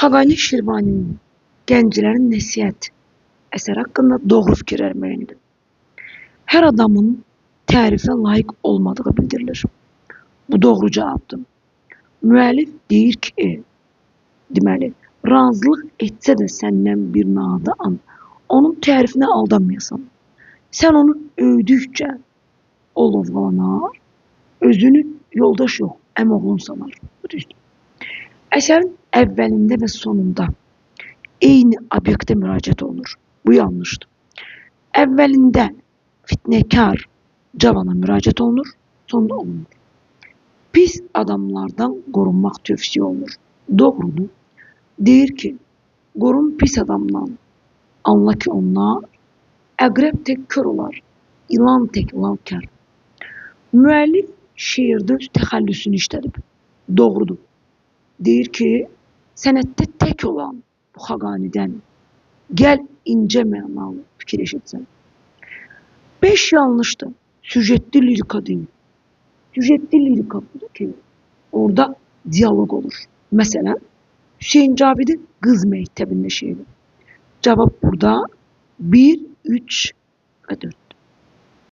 Xaqani Şirvaninin Gənclərin Nəsihət əsəri haqqında doğru fikirlər müəyyən edin. Hər adamın tərifə layiq olmadığı bildirilir. Bu doğru cavabdır. Müəllif deyir ki, deməli, razılıq etsə də səndən bir nadan, onun tərifinə aldanmayasan. Sən onu öydükcə o lovğalanar, özünü yoldaş yox, əmoğlun sanar. Bu düzdür. Əsərin əvvəlində və sonunda eyni obyektə müraciət olunur. Bu yanlışdır. Əvvəlində fitnəkar cavana müraciət olunur, sonunda olunmur. Pis adamlardan qorunmaq tövsiyə olunur. Doğrudur. Deyir ki, qorun pis adamdan. Anla ki onlar əqrəb tək kör olar, ilan tək lavkar. Müəllif şeirdə öz təxəllüsünü işlədib. Doğrudur. Deyir ki, sənətdə tək olan bu Xaqanidən gəl incə mənalı fikir eşitsən. 5 yanlışdır. Süjetli lirika deyil. Süjetli lirika budur ki, orada diyalog olur. Məsələn, Hüseyn Cavidin Qız Məktəbində şeiri. Cavab burada 1, 3 və 4.